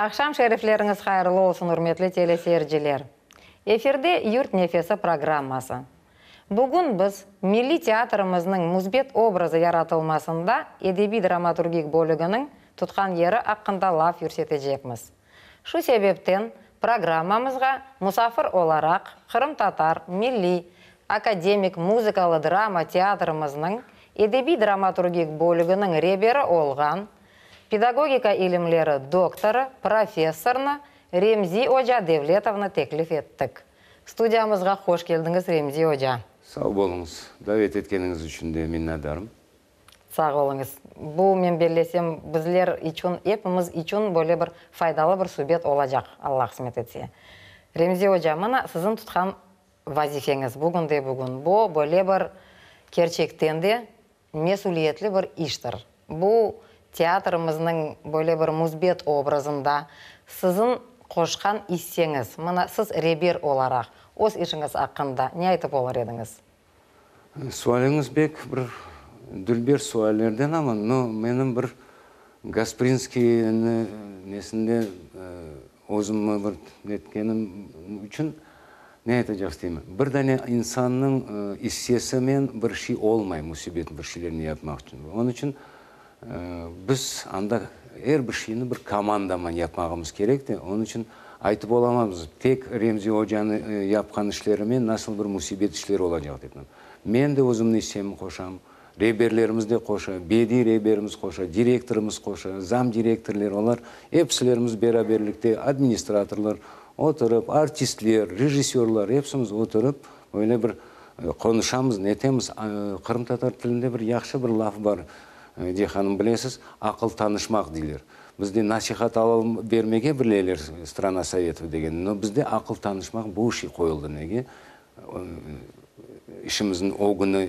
Aqşam şerifleriñiz hayırlı olsun, ürmetli teleseyirciler! Efirde Yurt nefesi programması. Bugün biz milliy teatrimizniñ müsbet obrazı yaratılmasında edebiy-dramaturgik bölüginiñ tutqan yeri aqqında laf yürsetecekmiz. Şu sebepten programmamızğa musafir olaraq Qırımtatar milliy akademik muzıkalı-drama teatrimizniñ edebiy-dramaturgik bölüginiñ reberi olğan pedagogika ilimleri doktorı, professornı Remzi oca Devletovnı teklif ettik. Studiyamızğa hoş keldiñiz, Remzi oca. Sağ oluñız. Davet etkeniñiz içün de minnetdarım. Sağ oluñız. Bu, men bellesem, bizler içün, epimiz içün böyle bir faydalı bir subet olacaq, Alla qısmet etse. Remzi oca, mına siziñ tutqan vazifeñiz bugünde-bugün, bu böyle bir kerçekten de mesüliyetli bir iştir. Bu teatrimizniñ böyle bir müsbet obrazında siziñ qoşqan isseñiz, mına siz reber olaraq öz işiñiz aqqında ne aytıp olur ediñiz? Sualiñiz bek bir dülber suallerden amma, no, menim bir Gasprinskiyni nesinde özümni bir netkenim içün ne aytacaq isteyim, bir dane insannıñ issesimen bir şey olmay müsibet bir şeylerni yapmaq içün. Onıñ içün Biz anda er bir şeyni bir komandaman yapmağımız kerek de, onıñ içün aytıp olamamız, tek Remzi ocanı yapqan işlerimen nasıl bir müsibet işler olacaq dep. Men de özümniñ issemni qoşam, reberlerimiz de qoşa, bediy reberimiz qoşa, direktorımız qoşa, zamdirektorler, olar episilerimiz beraberlikte, administratorlar oturıp, artistler, rejissörlar, epsimiz oturıp, Öyle bir qonuşamız, netemiz. Qırımtatar tilinde bir yahşı bir laf bar, Ediye hanım, bilesiz, aqıl tanışmaq deyler. Bizde nasihat alalım bermege bileler, strana sovetov degen, no bizde aqıl tanışmaq bu şey qoyuldı nege? İşimizniñ ögüni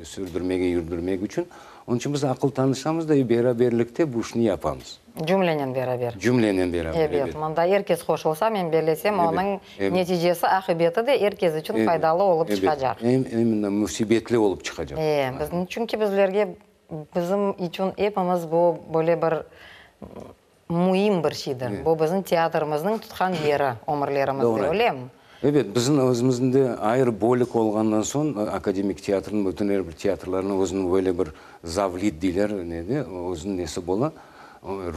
sürdürmege, yürdirmek içün. Onıñ içün biz aqıl tanışamız da i beraberlikte bu işni yapamız. Cümlenen beraber. Cümlenen beraber, ebet. Ebet, mında er kes qoşulsa, men bellesem, onıñ neticesi, aqibeti de er kes içün faydalı olıp çıqacaq. Ebet, em müsibetli olıp çıqacaq. E, bizim, çünki bizlerge, bizim içün epimiz bu böyle bir müim bir şeydir. Bu bizim teatrimizniñ tutqan yeri ömürlerimizde, öylemi? Ebet, bizim özümizniñ de ayrı bölük olğandan soñ, akademik teatrniñ, bütün er bir teatrlarnıñ özüniñ böyle bir zavlid deyler, ne de, özüniñ nesi bola,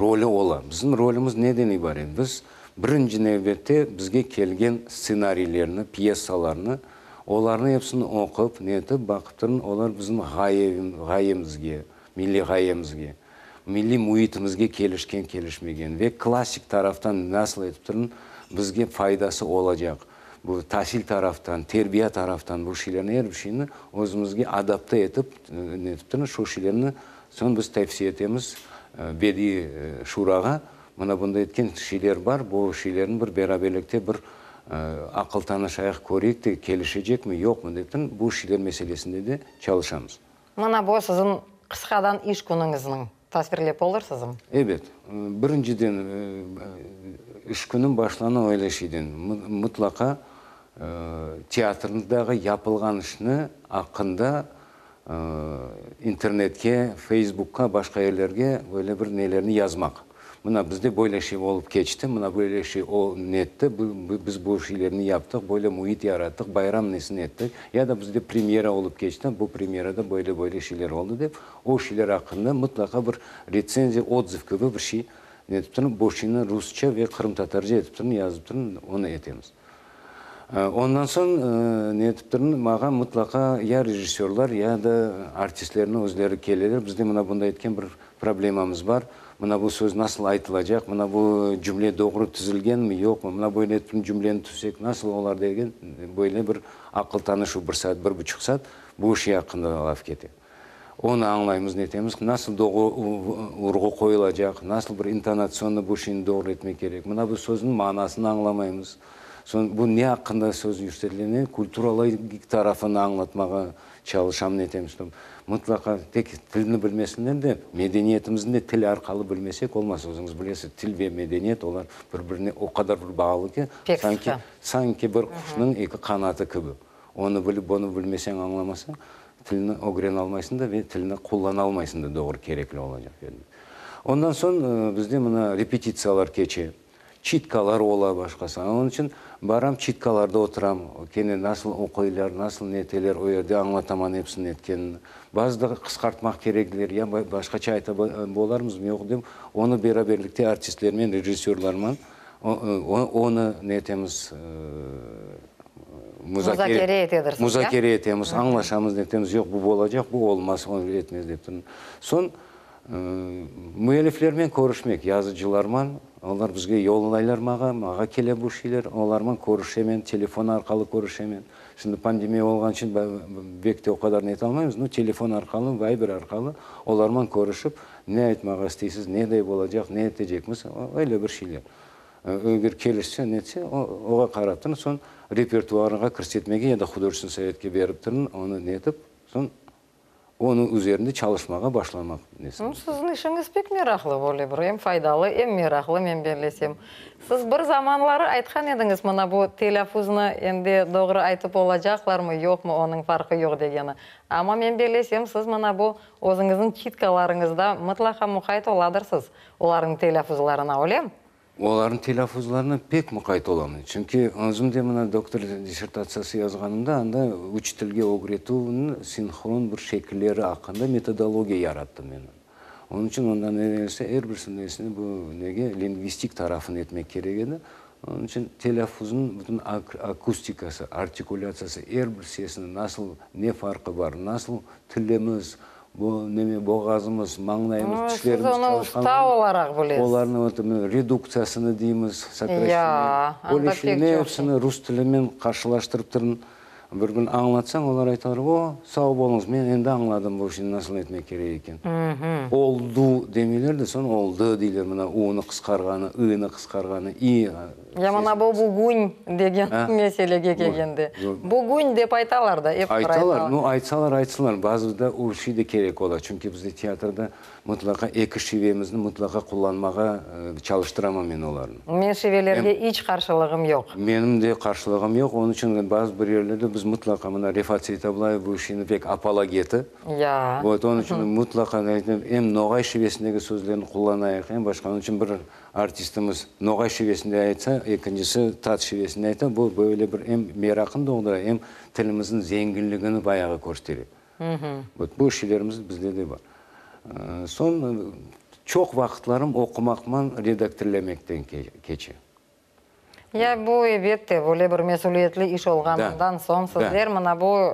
rolü ola. Bizim rolümiz neden ibaret? Biz birinci nevbette bizge kelgen stsenariylerni, pyesalarnı, olarnı episini oqup, netip, baqıp turın, olar bizim ğayemizge, milliy ğayemizge, milliy müitimizge kelişken, kelişmegen ve klassik taraftan nasıl etip turın bizge faydası olacaq, bu tasil taraftan, terbiya taraftan bu şeylerni, er bir şeyni özümizge adapte etip, netip turın, şu şeylerni soñ biz tevsiye etemiz Bediiy Şurağa, mına bunday etken şeyler bar, bu şeylerni bir beraberlikte bir aqıl tanışayıq, köreyik de, kelişecekmi, yoqmı dep turın, bu şeyler meselesinde de çalışamız. Mına bu siziñ qısqadan iş künüñizniñ tasvirlep olursızm? Ebet. Birinciden, iş künüm başlana öyle şeyden. Mıtlaqa teatrdağı yapılğan işni aqqında internetke, feysbukqa, başqa yerlerge böyle bir nelerni yazmaq. Mına, bizde böyle şey olıp keçti, mına böyle şey netti, biz bu şeylerni yaptıq, böyle müit yarattıq, bayram nesini ettik, ya da bizde premyera olıp keçti, bu premyerada böyle-böyle şeyler oldı dep, o şeyler aqqında mıtlaqa bir retsenziya, otzıv kibi bir şey netip turın, bu şeyni rusça ve qırımtatarca etip turın, yazıp turın, onı etemiz. Ondan soñ netip turın, maña mıtlaqa ya rejissörlar, ya da artistlerniñ özleri keleler, bizde mına bunday etken bir Problemamız bar. Mına bu söz nasıl aytılacaq, mına bu cümle doğru tizilgenmi, yoqmı, mına böyle etip cümleni tüzsek nasıl olar degen böyle bir aqıl tanışuv bir saat, bir buçuq saat bu şey aqqında laf kete. Onı añlaymız, netemiz, nasıl doğru urğu qoyulacaq, nasıl bir intonatsionnı bu şeyni doğru etmek kerek, mına bu sözniñ manasını añlamaymız. Soñ bu ne aqqında söz yürsetilene, kulturologik tarafını añlatmağa Çalışam, netem, ştom. Mıtlaqa tek tilni bilmesinden de, medeniyetimizni de til arqalı bilmesek olmaz. Özüñiz bilesiz, til ve medeniyet olar bir-birine o qadar bir bağlı ki, Pek sanki, sıqı. sanki bir quşnıñ eki qanatı kibi. Onı bilip, bunı bilmeseñ, añlamasañ, tilni ögrenalmaysıñ da ve tilni qullanalmaysıñ da doğru kerekli olacaq yerde. Ondan soñ bizde mına repetitsiyalar keçe. Çitkalar ola başqası. Onıñ içün baram çitkalarda oturam, kene nasıl oquylar, nasıl ne eteler, o yerde añlataman episiniñ etkenini. Bazıda qısqartmaq kerekler, ya başqaça ayta bolarmızmı, yoq dep, onı beraberlikte artistlermen, rejissörlarman onı ne etemiz, muzakere etedirsiz, ya? Muzakere etemiz, añlaşamız, ne etemiz, yoq, bu bolacaq, bu olmaz, onı etmez dep. Soñ Müelliflermen körüşmek, yazıcılarman, olar bizge yollaylar mağa, mağa kele bu şeyler, olarman körüşemen, telefon arqalı körüşemen. Şimdi pandemiya olğan içün bek te o qadar ne etalmaymız, no telefon arqalı, Viber arqalı olarman körüşip, ne aytmağa isteysiz, neday bolacaq, ne etecekmiz, öyle bir şeyler. Eger kelişse, netse, oğa qarap turın, soñ repertuarğa kirsetmege ya da hudojestvenniy sovetke berip turın, onı ne etip, soñ Onıñ üzerinde çalışmağa başlamaq nesip. Siziñ işiñiz pek meraqlı böyle bir, em faydalı, em meraqlı, men bellesem. Siz bir zamanları aytqan ediñiz, mına bu telâfuznı endi doğru aytıp olacaqlarmı, yoqmı, onıñ farqı yoq degeni. Amma men bellesem, siz mına bu özüñizniñ çitkalarıñızda mıtlaqa muqayt oladırsız olarnıñ telâfuzlarına, öylemi? Olarnıñ telâffuzlarına pek muqayt olam. Çünki özüm de mına doktor dissertatsiyası yazğanımda anda üç tilge ögretüvniñ sinhron bir şekilleri aqqında metodologiya yarattım men. Onıñ içün ondan evelsi er bir nesini bu nege lingvistik tarafını etmek kerek edi. Onıñ içün telâffuznıñ bütün akustikası, artikulâtsiyası, er bir sesiniñ nasıl, ne farqı bar, nasıl tilimiz, Bu neme, boğazımız, mañlayımız, tişlerimiz çalışqanlarnı. Siz onı usta olaraq bilesiz. Olarnı reduktsiyasını deymiz, sokraşçeniye. Öyle şeylerni epsini rus tilimen qarşılaştırıp turın. Bir kün añlatsañ, olar aytalar, o, sağ oluñız, men endi añladım bu işni nasıl etmek kerek eken. Oldu demeyler de, soñ oldı deyler, mına u-nı qısqarğanı, ı-nı qısqarğanı, i. Ya mına bu bugün degen meselege kelgende. Bugün dep aytalar da, ep bir aytalar. Aytalar, nu aytsalar aytsınlar, bazıda o şey de kerek ola, çünki bizde teatrda mıtlaqa eki şivemizni mıtlaqa qullanmağa çalıştıramam men olarnı. Men şivelerge iç qarşılığım yoq. Menim de qarşılığım yoq, onıñ içün bazı bir yerlerde biz mıtlaqa, mına Refat Seytablayev bu işini pek apologeti. Ya. Vot, onıñ içün mıtlaqa em noğay şivesindeki sözlerni qullanayıq, em başqa, onıñ içün bir Artistimiz noğay şivesinde aytsa, ekincisi tat şivesinde ayta, bu böyle bir em meraqnı doğdura, em tilimizniñ zenginligini bayağı köstere. Vot, bu şeylerimiz bizde de bar. Soñ, çoq vaqıtlarım oqumaqman, redaktirlemekten keçe. Ya bu, elbette, böyle bir mesüliyetli iş olğanından soñ sizler mına bu,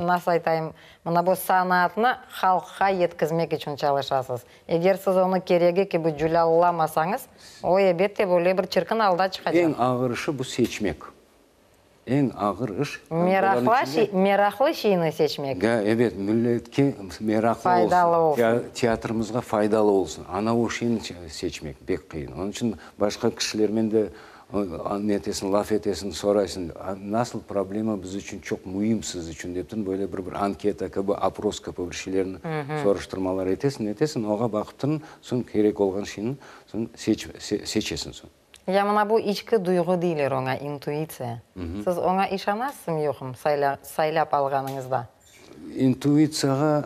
nasıl aytayım, mına bu sanatnı halqqa yetkizmek içün çalışasız. Eger siz onı keregi kibi culâllamasañız, o, elbette, böyle bir çirkin alda çıqacaq. Eñ ağır işi bu seçmek. Eñ ağır iş. Meraqlı şeyni seçmek. Da, ebet, milletke meraqlı olsun. Faydalı olsun. Teatrımızğa faydalı olsun. Ana o şeyni seçmek pek qıyın. Onıñ içün başqa kişilermen de ne etesiñ, laf etesiñ, soraysıñ, nasıl problema biz içün çoq müim siz içün dep, böyle bir bir anketa kibi, opros kibi bir şeylerni soruştırmalar etesiñ, etesiñ, oğa baqıp turıñ, soñ kerek olğan şeyni soñ seçesiñ soñ. Ya mına bu içki duyğu deyler oña, intuitsiya. Siz oña işanasızmı yoqmı saylap alğanıñızda? İntuitsiyağa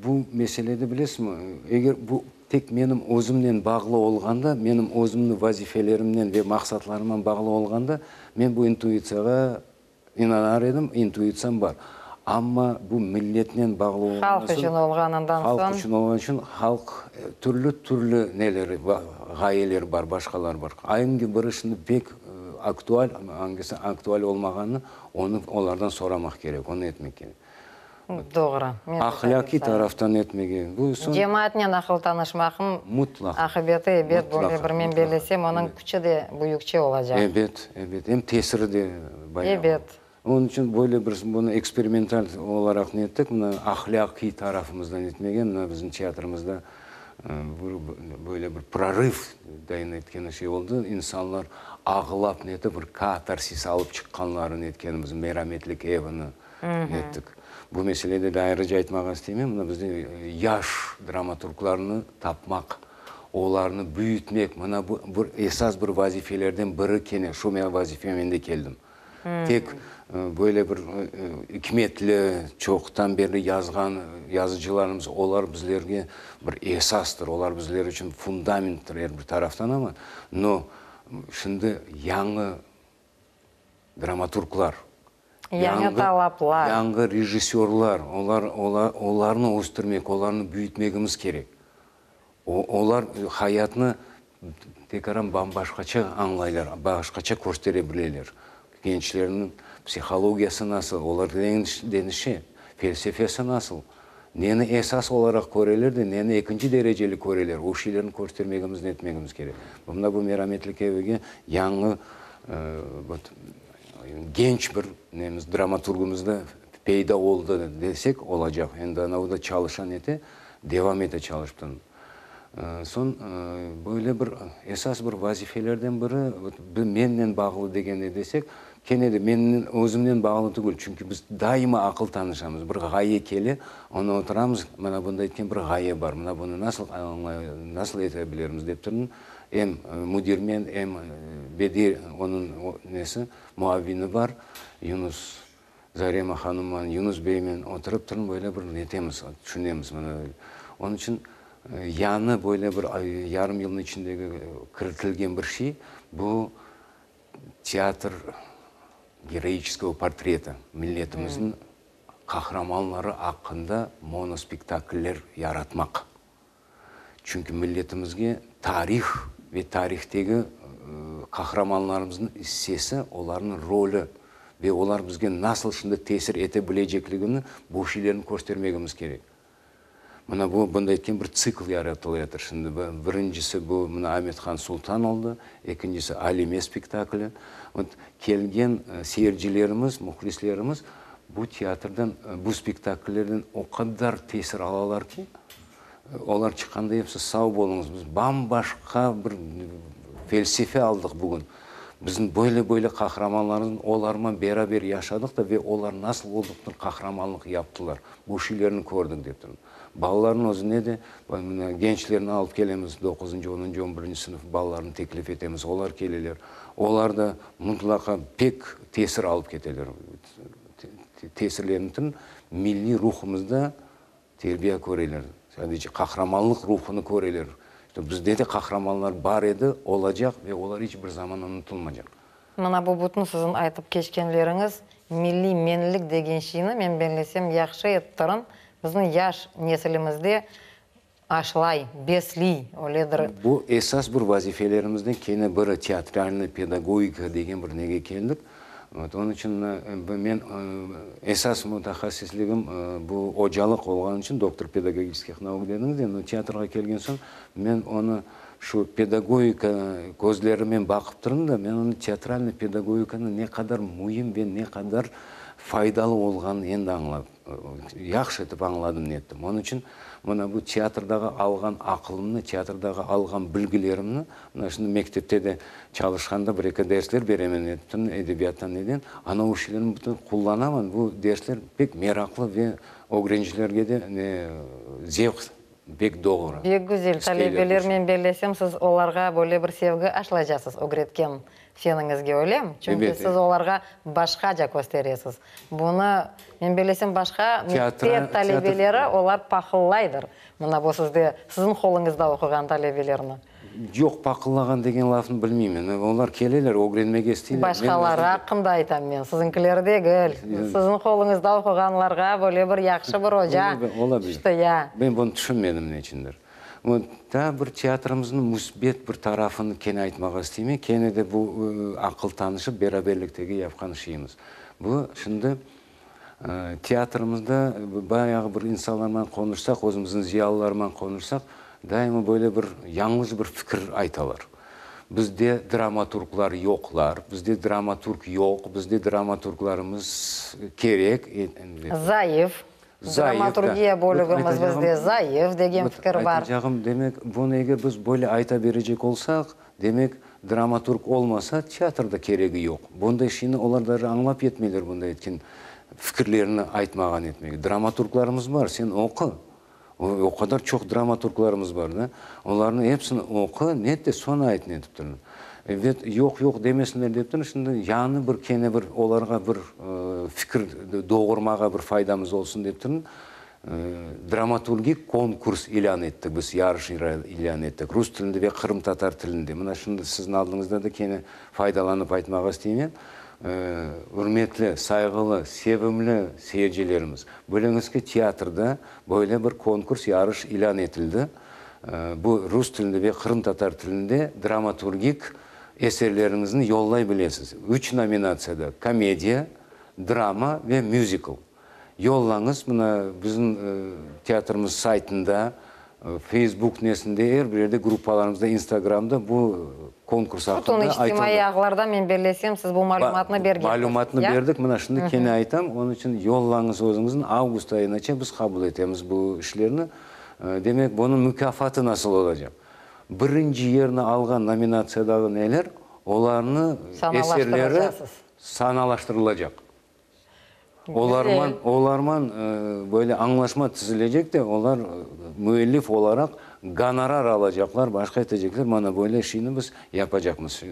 bu meselede bilesizmi, eger bu tek menim özümnen bağlı olğanda, menim özümniñ vazifelerimnen ve maqsatlarımnen bağlı olğanda, men bu intuitsiyağa İnanar edim, intuitsiyam bar. Amma bu milletnen bağlı olğandan Halq soñ, içün olğanından halq soñ. içün olğan içün, halq türlü-türlü neleri, ğayeleri bar, başqalar bar. Angi biri şimdi pek aktual, angisi aktual olmağanını, onı olardan soramaq kerek, onı etmek kerek. Doğru. Men de Ahlâqiy taraftan etmege. Bu soñ. Cemaatnen aqıl tanışmaqnıñ Mutlaq. aqibeti ebet böyle bir, men bellesem, onıñ küçü de büyükçe olacaq. Ebet, ebet. Em tesiri de bayağı. Ebet. Onıñ içün böyle bir bunı eksperimental olaraq ne ettik, mına ahlâqiy tarafımızdan etmege, mına bizim teatrimizde böyle bir prorıv dayın etkeni şey oldı, insanlar ağlap ne etip, bir katarsis alıp çıqqanlarını etkenimiz, Merametlik evini ettik. Bu meselede de ayrıca aytmağa isteymen, mına bizde yaş dramaturglarnı tapmaq, olarnı büyütmek, mına bu bir esas bir vazifelerden biri kene, şu men vazifemen de keldim. Tek böyle bir ikmetli, çoqtan berli yazğan yazıcılarımız, olar bizlerge bir esastır, olar bizler içün fundamenttir er bir taraftan, amma, no, şimdi yañı dramaturglar, Yañı talaplar. Yañı rejissörlar, olar, olar, olarnı östürmek, olarnı büyütmegimiz kerek. O, olar hayatnı tekaran bam-başqaça añlaylar, başqaça köstere bileler. Gençlerniñ psihologiyası nasıl, olar deñişe, felsefesi nasıl, neni esas olaraq köreler de, neni ekinci dereceli köreler, o şeylerni köstermegimiz, netmegimiz kerek. Mında bu Merametlik evige yañı, genç bir nemiz, dramaturgımız da peyda oldı desek olacaq. Endi anavı da çalışa nete, devam ete çalıştın. Soñ, böyle bir esas bir vazifelerden biri, mennen bağlı degende desek, kene de mennen, özümnen bağlı tügül, çünki biz daima aqıl tanışamız. Bir ğaye kele, onı oturamız, mına bunda etken bir ğaye bar, mına bunı nasıl nasıl ete bilermiz dep turın, em müdirmen, em bediy onıñ nesi, muavini bar, Yunus Zarema hanımman, Yunus beymen oturıp turın böyle bir netemiz, tüşünemiz mına böyle. Onıñ içün yañı böyle bir yarım yılnıñ içindeki kiritilgen bir şey, bu teatr geroiçeskogo portreta, milletimizniñ qahramanları aqqında monospektakller yaratmaq. Çünki milletimizge tarih ve tarihtegi qahramanlarımıznıñ issesi, olarnıñ rolü ve olar bizge nasıl şimdi tesir ete bilecekligini bu şeylerni köstermegimiz kerek. Mına bu, bunda etken bir tsikl yaratılayatır şimdi. Birincisi bu, mına Amet-Han Sultan oldı, ekincisi Alime spektakli. Vot, kelgen seyircilerimiz, mühlislerimiz bu teatrdan, bu spektakllerden o qadar tesir alalar ki, Olar çıqqanda episi sav boluñız, biz bam-başqa bir felsefe aldıq bugün. Bizim böyle-böyle qahramanlarımız, olarman beraber yaşadıq da ve olar nasıl olduqtır qahramanlıq yaptılar, bu şeylerni kördik dep turım. Balalarnıñ özüne de, mına gençlerni alıp kelemiz, doquzıncı, onuncı, on birinci sınıf balalarını teklif etemiz, olar keleler. Olar da mıtlaqa pek tesir alıp keteler. Tesirlenip milliy ruhumızda Terbiye köreler, sadece qahramanlıq ruhunı köreler. İşte bizde de qahramanlar bar edi, olacaq ve olar iç bir zaman unutılmacaq. Mına bu bütün siziñ aytıp keçkenleriñiz milliy menlik degen şeyni, men bellesem, yahşı ettirin, bizni yaş nesilimizde aşlay, besliy, öyledir. Bu esas bir vazifelerimizden kene biri, teatralnıy pedagogika degen bir nege keldik. Vot, onıñ içün men esas mütehassisligim bu ocalıq olğanı içün, doktor pedagogiçeskih nauk dediñiz de, no teatrğa kelgen soñ men onı şu pedagogika közlerimen baqıp turdım da, men onı teatralnıy pedagogikanıñ ne qadar müim ve ne qadar faydalı olğanını endi añlap, yahşı etip añladım, nettim. Onıñ içün mına bu teatrdağı alğan aqılımnı, teatrdağı alğan bilgilerimni Mına şimdi mektepte de çalışqanda bir-eki dersler beremen, bütün edebiyattan neden, ana o şeylerni bütün qullanaman, bu dersler pek meraqlı ve ögrencilerge de ne zevq pek doğura. Pek güzel, talebeler, men bellesem, siz olarğa böyle bir sevgi aşlaycasız ögretken feniñizge, öylemi? Çünki siz olarğa başqaca kösteresiz. Bunı, men bellesem, başqa mektep talebeleri, olar pahıllaydır mına bu sizde, siziñ qoluñızda oquğan talebelerni. Yoq, paqıllağan degen lafnı bilmeymen. Olar keleler, ögrenmege isteyler. Başqaları aqqında aytam men, siziñkileri degil. Siziñ qoluñızda oquğanlarğa böyle bir yahşı bir oca tüşti ya. Men bunı tüşünmedim neçündir. Daa bir teatrimizniñ müsbet bir tarafını kene aytmağa isteymen. Kene de bu aqıl tanışıp beraberlikteki yapqan şeyimiz. Bu şimdi Teatrimizde bayağı bir insanlarman qonuşsaq, özümizniñ ziyalılarman qonuşsaq, daima böyle bir yañlış bir fikir aytalar. Bizde dramaturglar yoqlar, bizde dramaturg yoq, bizde dramaturglarımız kerek. Zayıf. Dramaturgiya bölügimiz bizde zayıf degen fikir bar. Aytacağım, demek, bunı eger biz böyle ayta berecek olsaq, Demek, dramaturg olmasa, teatrda keregi yoq. Bunday şeyni olar daje añlap yetmeyler, bunday etken fikirlerini aytmağa netmege. Dramaturglarımız bar, sen oqu. O qadar çoq dramaturglarımız bar da. Olarnıñ episini oqu, net de soñ ayt netip turın. Ebet, yoq, yoq demesinler dep turım, şimdi yañı bir kene bir olarğa bir fikir doğurmağa bir faydamız olsun dep turım, dramaturgik konkurs ilân ettik biz, yarış ilân ettik rus tilinde ve qırımtatar tilinde. Mına şimdi siziñ aldıñızda da kene faydalanıp aytmağa isteymen, ürmetli, sayğılı, sevimli seyircilerimiz, biliñiz ki, teatrda böyle bir konkurs, yarış ilân etildi. Bu rus tilinde ve qırımtatar tilinde dramaturgik eserleriñizni yollay bilesiz. Üç nominatsiyada, komediya, drama ve müzikl. Yollañız, mına bizim teatrımız saytında, Feysbuk nesinde, er bir yerde gruppalarımızda, Instagramda bu konkurs Bütün aqqında içtimaiy aytıldı. ağlarda, men bellesem, siz bu malümatnı bergensiz, Malümatnı ya? berdik, mına şimdi kene aytam, onıñ içün yollañız özüñizni, avgust ayınace biz qabul etemiz bu işlerni. Demek, bunıñ mukâfatı nasıl olacaq? Birinci yerni alğan nominatsiyadağı neler, olarnı eserleri Sanalaştıracaqsız. sanalaştırılacaq. Olarman, olarman böyle añlaşma tizilecek de, olar müellif olaraq gonorar alacaqlar, başqa etecekler, mana böyle şeyni biz yapacaqmız.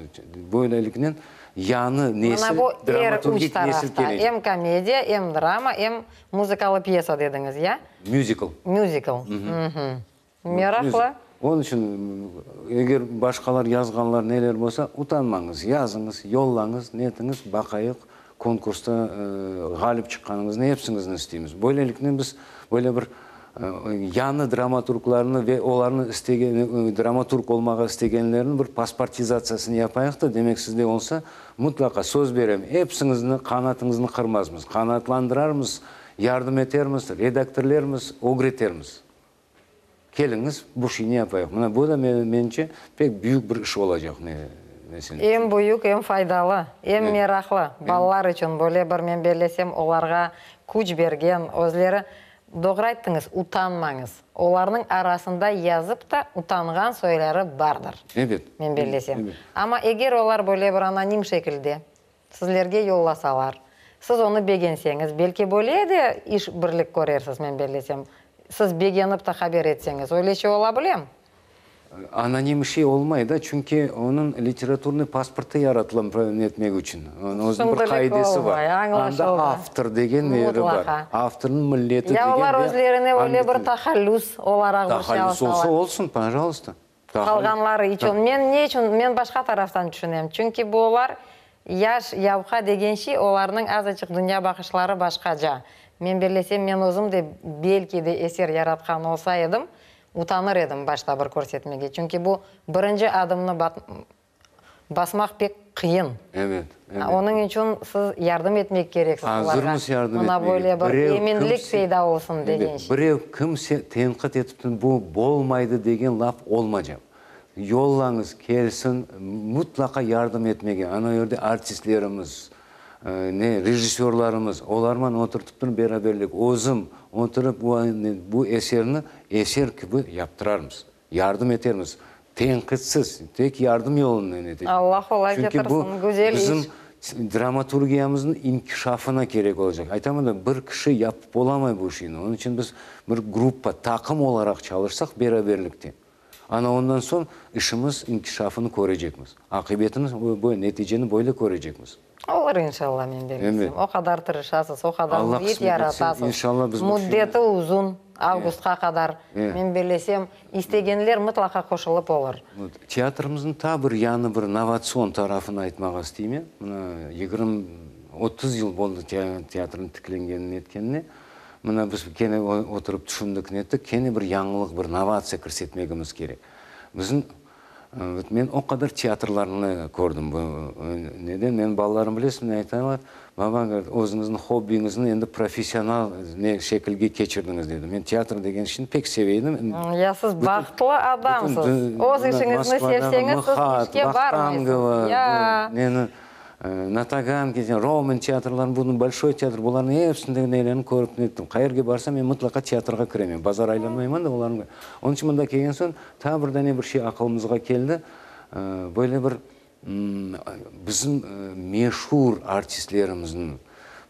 Böyleliknen yañı nesil, Mına bu er üç dramaturgik nesil tarafta, kelecek. em komediya, em drama, em muzıkalı pyesa dediñiz, ya? Müzikl. Müzikl. Meraqlı. Onıñ içün, eger başqalar yazğanlar neler bolsa, utanmañız, yazıñız, yollañız, netiñiz, baqayıq, konkursta ğalip çıqqanıñıznı epsiñizni isteymiz. Böyleliknen biz böyle bir yañı dramaturglarnı ve olarnı istegen, dramaturg olmağa istegenlerniñ bir pasportizatsiyasını yapayıq da, demek sizde olsa, mıtlaqa, söz berem, epsiñizni qanatıñıznı qırmazmız, qanaatlandırarmız, yardım etermiz, redaktorlermiz, ögretermiz. Keliñiz, bu şeyni yapayıq. Mına bu da, mence, pek büyük bir iş olacaq, mesele. Em büyük, em faydalı, em meraqlı balalar içün böyle bir, men bellesem, olarğa küç bergen, özleri, doğru ayttıñız, utanmañız. Olarnıñ arasında yazıp ta utanğan soyları bardır, men bellesem. Amma eger olar böyle bir anonim şekilde Sizlerge yollasalar, siz onı begenseñiz, belki böyle de iş birlik körersiz, men bellesem, siz begenip ta haber etseñiz, öyle şey ola bilem? Anonim şey olmay da, çünki onıñ literaturnıy pasportı yaratıla netmek içün. Onıñ özüniñ bir Şimdilik qaidesi bar. olmay, Anda añlaşıldı. avtor degen yeri bar. Mutlaqa. Avtornıñ milleti Ya degen olar ve özlerine öyle angi bir til. tahallüs olaraq bir şey Tahallüs olsa alsalar. olsun, pajaluysta. Qalğanları içün. Men ne içün, men başqa taraftan tüşünem. Çünki bu olar yaş, yavqa degen şey, olarnıñ azaçıq dünya baqışları başqaca. Men bellesem, men özüm de belki de eser yaratqan olsa edim, utanır edim başta bir körsetmege. Çünki bu birinci adımnı basmaq pek qıyın. Evet, evet. Onıñ içün siz yardım etmek kereksiz olarğa. Azırmız yardım Mına etmege. böyle bir Birev eminlik kimse, peyda olsun degen evet, şey. birev kimse tenqit etip bu bolmaydı degen laf olmacaq. Yollañız, kelsin, mutlaqa yardım etmege. Ana yerde artistlerimiz, ne, rejissörlarımız, olarman oturtıp turıp beraberlik, özüm oturıp bu eserni eser kibi yaptırarmız. Yardım etermiz. Tenqitsiz, tek yardım yolunen etecekmiz. Allah qolay Çünki bu ketirsin, güzel iş. bizim dramaturgiyamıznıñ inkişafına kerek olacaq. Aytamın da, bir kişi yapıp olamay bu işni. Onıñ içün biz bir gruppa, taqım olaraq çalışsaq beraberlikte, ana ondan soñ işimiz inkişafını körecekmiz. Aqibetini, neticeni böyle körecekmiz. Olur inşalla, men bellesem. O qadar tırışasız, o qadar Allah müit qısmet etsin, yaratasız. inşalla biz bu şeyni. Müddeti uzun, avgustqa qadar. Men bellesem, istegenler mıtlaqa qoşulıp olur. Teatrimizniñ taa bir yañı bir novatsion tarafını aytmağa isteymen. Mına 20, 30 yıl boldı teatrniñ tiklengenine etkenine. Mına biz kene oturıp tüşündik, nettik, kene bir yañılıq, bir novatsiya kirsetmegimiz kerek. Bizim Men o qadar teatrlarnı kördim. Bu neden? Menim balalarım, bilesiñmi, ne aytalar? Baba, govorit, özüñizniñ hobbiñizni endi professional ne şekilge keçirdiñiz, dedi. Men teatr degen işni pek seve edim. Ya siz bahtlı adamsız. Öz işiñizni sevseñiz, siz işke barmaysız. Ya. Neni, Na Taganke, Roman teatrlarını, bunı Bolşoy teatr, bularnıñ episinde nelerini körip nettim. Qayerge barsam, men mıtlaqa teatrğa kiremen. Bazar aylanmayman da, olarnı. Onıñ içün mında kelgen soñ, Taa bir dane bir şey aqılımızğa keldi, böyle bir bizim meşur artistlerimizniñ,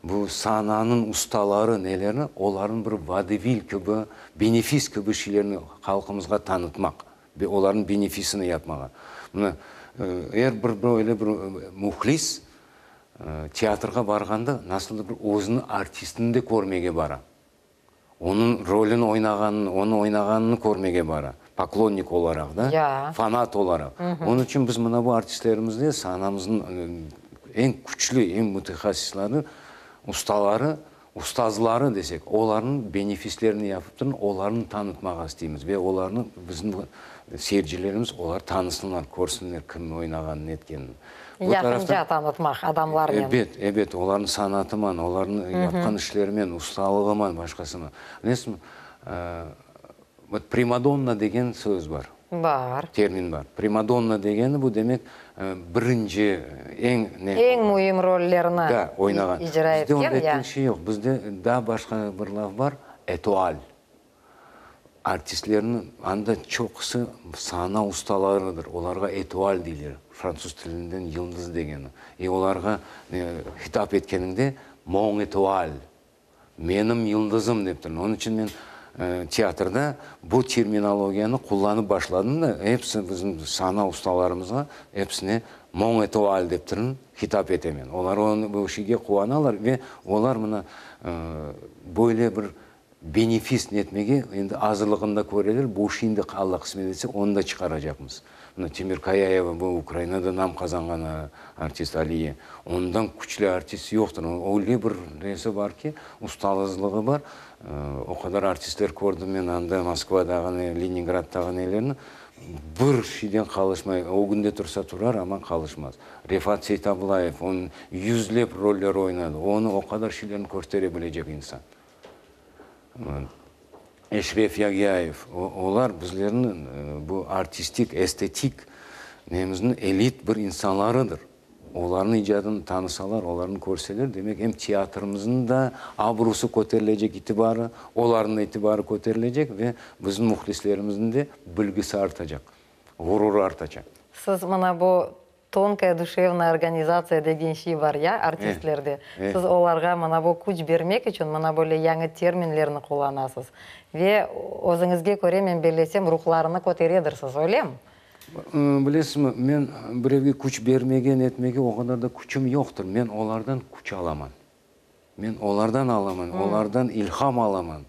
bu sananıñ ustaları nelerni, olarnıñ bir vodevil kibi, benefis kibi şeylerni halqımızğa tanıtmaq ve olarnıñ benefisini yapmağa. Mına. Er bir böyle bir mühlis teatrğa barğanda nasıldır bir özüniñ artistini de körmege bara. Onıñ rolüni oynağanını, onı oynağanını körmege bara, poklonnik olaraq da, fanat olaraq. Onıñ içün biz mına bu artistlerimizde sanamıznıñ eñ küçlü, eñ mütehassısları, ustaları, ustazları desek, olarnıñ benefislerini yapıp turın, olarnı tanıtmağa isteymiz ve olarnı bizim seyircilerimiz olar tanısınlar, körsinler kimniñ oynağanını, netkenini. Yaqınca tanıtmaq adamlarnen. Ebet, ebet, olarnıñ sanatıman, olarnıñ yapqan işlerimen, ustalığıman, başqasıman. Bilesiñmi, vot primadonna degen söz bar. Bar. Termin bar. Primadonna degeni bu demek, birinci, eñ ne. Eñ müim rollerni Da, oynağan. icra Bizde etken, onday ya. şey yoq. Bizde daa başqa bir laf bar, etual. Artistlerniñ anda çoqusı sana ustalarıdır, olarğa etual deyler, fransuz tilinden yıldız degeni. E olarğa hitap etkeniñde mon etual, menim yıldızım dep turın. Onıñ içün men teatrda bu terminologiyanı qullanıp başladım da, episi bizim sana ustalarımızğa episine mon etual dep turın, hitap etemen. Olar bu şeyge quvanalar ve olar mına böyle bir Benefis netmege endi azırlığını da köreler, bu işi endi Alla qısmet etse, onı da çıqaracaqmız. Mına Temir Kayayeva, bu Ukrainada nam qazanğan artist Aliye, ondan küçlü artist yoqtır. Öyle bir nesi bar ki, ustalızlığı bar. O qadar artistler kördim men anda Moskvadağı, Leningraddağı nelerni, bir şeyden qalışmay, ögünde tursa turar, amma qalışmaz. Refat Seytablayev, onıñ yüzlep roller oynadı, onı o qadar şeylerni köstere bilecek insan. Eşref Yagyayev, olar bizlerniñ bu artistik, estetik nemizniñ elit bir insanlarıdır. Olarnıñ icadını tanısalar, olarnı körseler, demek, em teatrimizniñ da abrusı köterilecek, itibarı, olarnıñ da itibarı köterilecek ve bizim mühlislerimizniñ de bilgisi artacaq, ğururı artacaq. Siz mına bu Tonkaya duşevnaya organizatsiya degen şey bar ya artistlerde. Siz olarğa mına bu küç bermek içün mına böyle yañı terminlerni qullanasız. Ve özüñizge köre, men bellesem, ruhlarını köteredirsiz, öylemi? Bilesizmi, men birevge küç bermege, netmege o qadar da küçüm yoqtır. Men olardan küç alaman. Men olardan alaman, olardan ilham alaman,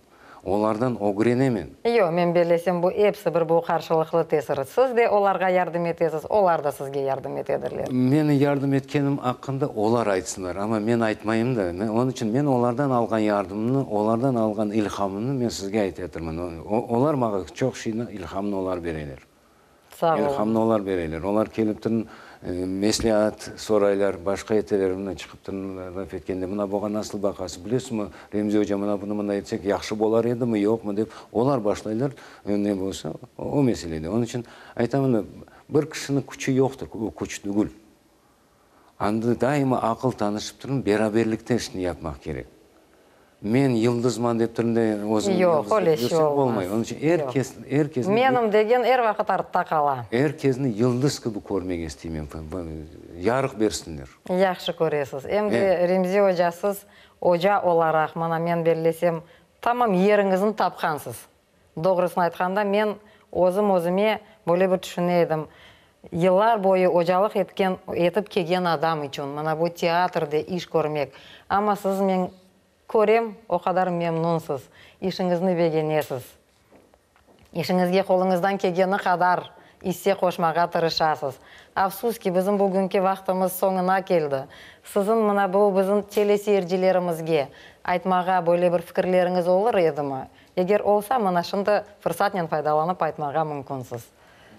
olardan ögrenemen. Yoq, men bellesem, bu episi bir bu qarşılıqlı tesiri. Siz de olarğa yardım etesiz, olar da sizge yardım etedirler. Meni yardım etkenim aqqında olar aytsınlar, amma men aytmayım da. Onıñ içün men olardan alğan yardımnı, olardan alğan ilhamımnı men sizge aytatırman. Olar maña çoq şeyni, ilhamnı olar bereler. Sağ oluñ. İlhamnı olar bereler. Olar kelip turın, mesleat soraylar, başqa eteler. Mına çıqıp turın laf etkende, mına buğa nasıl baqasız, bilesizmi, Remzi oca, mına bunı mınday etsek yahşı bolar edimi, yoqmı dep, olar başlaylar, ne bolsa, o meselede. Onıñ içün aytamın da, bir kişiniñ küçü yoqtır, o küç tügül. Anda daima aqıl tanışıp turın, beraberlikte işni yapmaq kerek. Men yıldızman dep turın da, özüm Yoq, yıldız öyle dep şey yürsem olmaz. olmay. Onıñ içün er Yoq. kes, er kesni Menim degen er vaqıt artta qala. Er kesni yıldız kibi körmege isteymen, yarıq bersinler. Yahşı köresiz. Em de, Remzi oca, siz oca olaraq, mana men bellesem, tamam yeriñizni tapqansız. Doğrusını aytqanda, men özüm özüme böyle bir tüşüne edim, yıllar boyu ocalıq etken, etip kelgen adam içün mına bu teatrde iş körmek. Amma siz, men körem, o qadar memnunsız, işiñizni begenesiz. İşiñizge qoluñızdan kelgeni qadar isse qoşmağa tırışasız. Afsus ki, bizim bugünki vaqtımız soñuna keldi. Siziñ mına bu bizim teleseyircilerimizge aytmağa böyle bir fikirleriñiz olur edimi? Eger olsa, mına şimdi fırsatnen faydalanıp aytmağa mümkünsiz.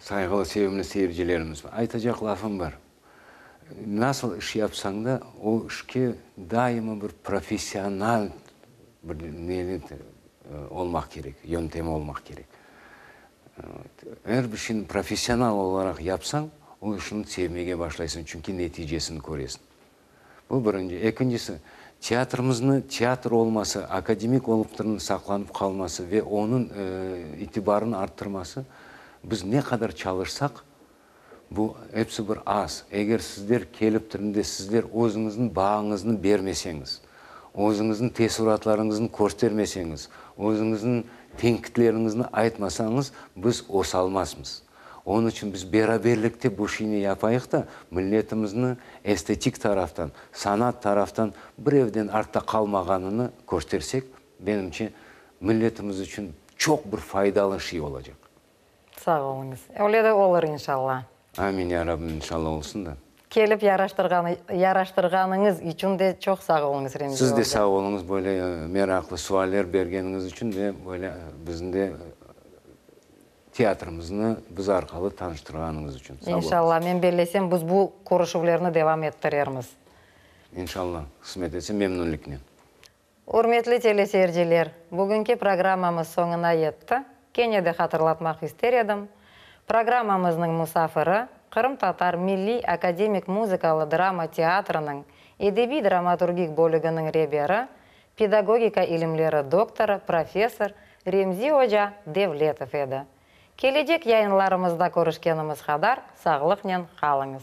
Sayğılı, sevimli seyircilerimiz, aytacaq lafım bar. Nasıl iş yapsañ da, o işke daima bir professional bir neni olmaq kerek, yöntemi olmaq kerek. Er bir şeyni professional olaraq yapsañ, o işni sevmege başlaysıñ, çünki neticesini köresiñ. Bu birinci. Ekincisi, teatrımıznı teatr olması, akademik olıp turın saqlanıp qalması ve onıñ itibarını arttırması, biz ne qadar çalışsaq, bu episi bir az. Eger sizler kelip turın de sizler özüñizniñ bağıñıznı bermeseñiz, özüñizniñ teessuratlarıñıznı köstermeseñiz, özüñizniñ tenqitleriñizni aytmasañız, biz ösalmazmız. Onıñ içün biz beraberlikte bu şeyni yapayıq da, milletimizni estetik taraftan, sanat taraftan birevden artta qalmağanını köstersek, menimce, milletimiz içün çoq bir faydalı şey olacaq. Sağ oluñız. Öyle de olur, inşalla. Amin, ya Rabbim, inşalla olsun da. Kelip yaraştırğanı, yaraştırğanıñız içün de çoq sağ oluñız, Remzi Siz de oca. sağ oluñız, böyle meraqlı sualler bergeniñiz içün ve böyle bizni de teatrımıznı biz arqalı tanıştırğanıñız içün. Sağ oluñız. İnşalla, men bellesem, biz bu körüşüvlerni devam ettirermiz. İnşalla, qısmet etse, memnünliknen. Ürmetli teleseyirciler, bugünki programmamız soñuna yetti. Kene de hatırlatmaq ister edim, programmamıznıñ musafiri, Qırımtatar milliy akademik muzıkalı drama teatriniñ edebiy-dramaturgik bölüginiñ reberi, pedagogika ilimleri doktorı, professor Remzi oca Devletov edi. Kelecek yayınlarımızda körüşkenimiz qadar sağlıqnen qalıñız.